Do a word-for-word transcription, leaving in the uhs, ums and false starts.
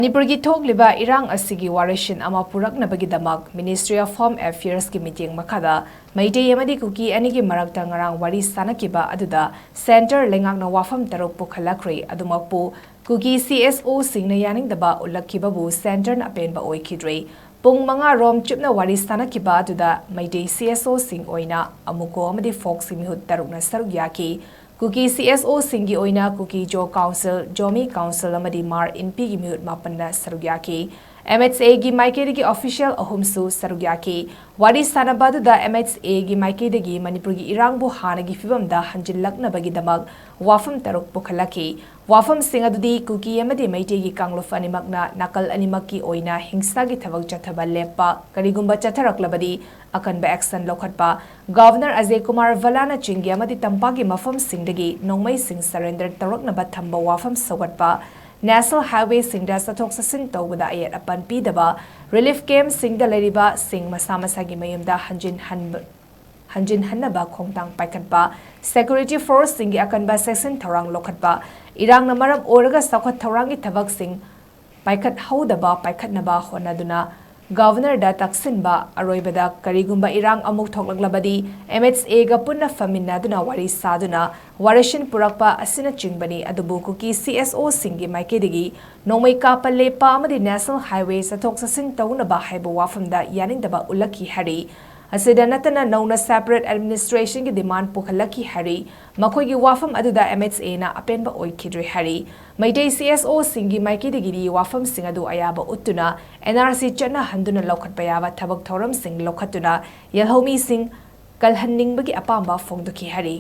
ꯃꯅꯤꯄꯨꯔꯒꯤ ꯊꯣꯛꯂꯤꯕ ꯏꯔꯥꯡ ꯑꯁꯤꯒꯤ ꯋꯥꯔꯣꯏꯁꯤꯟ ꯑꯃ ꯄꯨꯔꯛꯅꯕꯒꯤꯗꯃꯛ Ministry of Home Affairs ꯀꯤ ꯃꯤꯠꯌꯦꯡ ꯃꯈꯥꯗ ꯃꯩꯇꯩ ꯑꯃꯗꯤ ꯀꯨꯀꯤ ꯑꯅꯤꯒꯤ ꯃꯔꯛꯇ ꯉꯔꯥꯡ ꯋꯥꯔꯤ ꯁꯥꯅꯈꯤꯕ ꯑꯗꯨꯗ Centre ꯂꯩꯉꯥꯛꯅ ꯋꯥꯐꯝ ꯇꯔꯨꯛ ꯄꯨꯈꯠꯂꯛꯈ꯭ꯔꯦ꯫ ꯑꯗꯨꯃꯛꯄꯨ ꯀꯨꯀꯤ C S O ꯁꯤꯡꯅ ꯌꯥꯅꯤꯡꯗꯕ ꯎꯠꯂꯛꯈꯤꯕꯕꯨ Centre ꯅ ꯑꯄꯦꯟꯕ ꯑꯣꯏꯈꯤꯗ꯭ꯔꯦ꯫ ꯄꯨꯡ ꯃꯉꯥ ꯔꯣꯝ ꯆꯨꯞꯅ ꯋꯥꯔꯤ ꯁꯥꯅꯈꯤꯕ ꯑꯗꯨꯗ ꯃꯩꯇꯩ C S O ꯁꯤꯡ ꯑꯣꯏꯅ ꯑꯃꯨꯀꯣ ꯑꯃꯗꯤ ꯐꯣꯛꯁꯀꯤ ꯃꯤꯍꯨꯠ ꯇꯔꯨꯛꯅ ꯁꯔꯨꯛ ꯌꯥꯈꯤ꯫ ꯀꯨꯀꯤ C S O ꯁꯤꯡꯒꯤ ꯑꯣꯏꯅ ꯀꯨꯀꯤ ꯖꯣ ꯀꯥꯎꯟꯁꯤꯜ, ꯖꯣꯃꯤ ꯀꯥꯎꯟꯁꯤꯜ ꯑꯃꯗꯤ ꯃꯥꯔ ꯏꯟꯄꯤꯒꯤ ꯃꯤꯍꯨꯠ ꯃꯥꯄꯟꯅ ꯁꯔꯨꯛ ꯌꯥꯈꯤ꯫ M H A ꯒꯤ ꯃꯥꯏꯀꯩꯗꯒꯤ official ꯑꯍꯨꯝꯁꯨ ꯁꯔꯨꯛ ꯌꯥꯈꯤ꯫ ꯋꯥꯔꯤ ꯁꯥꯅꯕ ꯑꯗꯨꯗ M H A ꯒꯤ ꯃꯥꯏꯀꯩꯗꯒꯤ ꯃꯅꯤꯄꯨꯔꯒꯤ ꯏꯔꯥꯡꯕꯨ ꯍꯥꯟꯅꯒꯤ ꯐꯤꯕꯝꯗ ꯍꯟꯖꯤꯜꯂꯛꯅꯕꯒꯤꯗꯃꯛ ꯋꯥꯐꯝ ꯇꯔꯨꯛ ꯄꯨꯈꯠꯂꯛꯈꯤ꯫ ꯋꯥꯐꯝꯁꯤꯡ ꯑꯗꯨꯗꯤ ꯀꯨꯀꯤ ꯑꯃꯗꯤ ꯃꯩꯇꯩꯒꯤ ꯀꯥꯡꯂꯨꯞ ꯑꯅꯤꯃꯛꯅ ꯅꯥꯀꯜ ꯑꯅꯤꯃꯛꯀꯤ ꯑꯣꯏꯅ ꯍꯤꯡꯁꯥꯒꯤ ꯊꯕꯛ ꯆꯠꯊꯕ ꯂꯦꯞꯄ, ꯀꯔꯤꯒꯨꯝꯕ ꯆꯠꯊꯔꯛꯂꯕꯗꯤ ꯑꯀꯟꯕ action ꯂꯧꯈꯠꯄ, Governor ꯑꯖꯌ ꯀꯨꯃꯥꯔ ꯚꯜꯂꯥꯅ ꯆꯤꯡꯒꯤ ꯑꯃꯗꯤ ꯇꯝꯄꯥꯛꯀꯤ ꯃꯐꯝꯁꯤꯡꯗꯒꯤ ꯅꯣꯡꯃꯩꯁꯤꯡ surrender ꯇꯧꯔꯛꯅꯕ ꯊꯝꯕ ꯋꯥꯐꯝ ꯁꯧꯒꯠꯄ, National Highway ꯁꯤꯡꯗ ꯆꯠꯊꯣꯛ ꯆꯠꯁꯤꯟ ꯇꯧꯕꯗ ꯑꯌꯦꯠ ꯑꯄꯟ ꯄꯤꯗꯕ, relief camp ꯁꯤꯡꯗ ꯂꯩꯔꯤꯕꯁꯤꯡ ꯃꯁꯥ ꯃꯁꯥꯒꯤ ꯃꯌꯨꯝꯗ ꯍꯟꯖꯤꯟ ꯍꯟꯕ, ꯍꯟꯖꯤꯟ ꯍꯟꯅꯕ ꯈꯣꯡꯊꯥꯡ ꯄꯥꯏꯈꯠꯄ, security force ꯁꯤꯡꯒꯤ ꯑꯀꯟꯕ ꯆꯦꯛꯁꯤꯟ ꯊꯧꯔꯥꯡ ꯂꯧꯈꯠꯄ, ꯏꯔꯥꯡꯅ ꯃꯔꯝ ꯑꯣꯏꯔꯒ ꯆꯥꯎꯈꯠ ꯊꯧꯔꯥꯡꯒꯤ ꯊꯕꯛꯁꯤꯡ ꯄꯥꯏꯈꯠꯍꯧꯗꯕ ꯄꯥꯏꯈꯠꯅꯕ ꯍꯣꯠꯅꯗꯨꯅ Governor ꯗ ꯇꯛꯁꯤꯟꯕ, ꯑꯔꯣꯏꯕꯗ ꯀꯔꯤꯒꯨꯝꯕ ꯏꯔꯥꯡ ꯑꯃꯨꯛ ꯊꯣꯛꯂꯛꯂꯕꯗꯤ M H A ꯒ ꯄꯨꯟꯅ ꯐꯝꯃꯤꯟꯅꯗꯨꯅ ꯋꯥꯔꯤ ꯁꯥꯗꯨꯅ ꯋꯥꯔꯣꯏꯁꯤꯟ ꯄꯨꯔꯛꯄ ꯑꯁꯤꯅꯆꯤꯡꯕꯅꯤ꯫ ꯑꯗꯨꯕꯨ ꯀꯨꯀꯤ C S O ꯁꯤꯡꯒꯤ ꯃꯥꯏꯀꯩꯗꯒꯤ ꯅꯣꯡꯃꯩ ꯀꯥꯞꯄ ꯂꯦꯞꯄ ꯑꯃꯗꯤ National Highway ꯆꯠꯊꯣꯛ ꯆꯠꯁꯤꯟ ꯇꯧꯅꯕ ꯍꯥꯏꯕ ꯋꯥꯐꯝꯗ ꯌꯥꯅꯤꯡꯗꯕ ꯎꯠꯂꯛꯈꯤ ꯍꯥꯏꯔꯤ꯫ ꯑꯁꯤꯗ ꯅꯠꯇꯅ ꯅꯧꯅ separate administration ꯒꯤ demand ꯄꯨꯈꯠꯂꯛꯈꯤ ꯍꯥꯏꯔꯤ꯫ ꯃꯈꯣꯏꯒꯤ ꯋꯥꯐꯝ ꯑꯗꯨꯗ M H A ꯅ ꯑꯄꯦꯟꯕ ꯑꯣꯏꯈꯤꯗ꯭ꯔꯦ ꯍꯥꯏꯔꯤ꯫ ꯃꯩꯇꯩ C S O ꯁꯤꯡꯒꯤ ꯃꯥꯏꯀꯩꯗꯒꯤꯗꯤ ꯋꯥꯐꯝꯁꯤꯡ ꯑꯗꯨ ꯑꯌꯥꯕ ꯎꯠꯇꯨꯅ N R C ꯆꯠꯅꯍꯟꯗꯨꯅ ꯂꯧꯈꯠꯄ ꯌꯥꯕ ꯊꯕꯛ ꯊꯧꯔꯝꯁꯤꯡ ꯂꯧꯈꯠꯇꯨꯅ ꯌꯦꯜꯍꯧꯃꯤꯁꯤꯡ ꯀꯜꯍꯟꯅꯤꯡꯕꯒꯤ ꯑꯄꯥꯝꯕ ꯐꯣꯡꯗꯣꯛꯈꯤ ꯍꯥꯏꯔꯤ꯫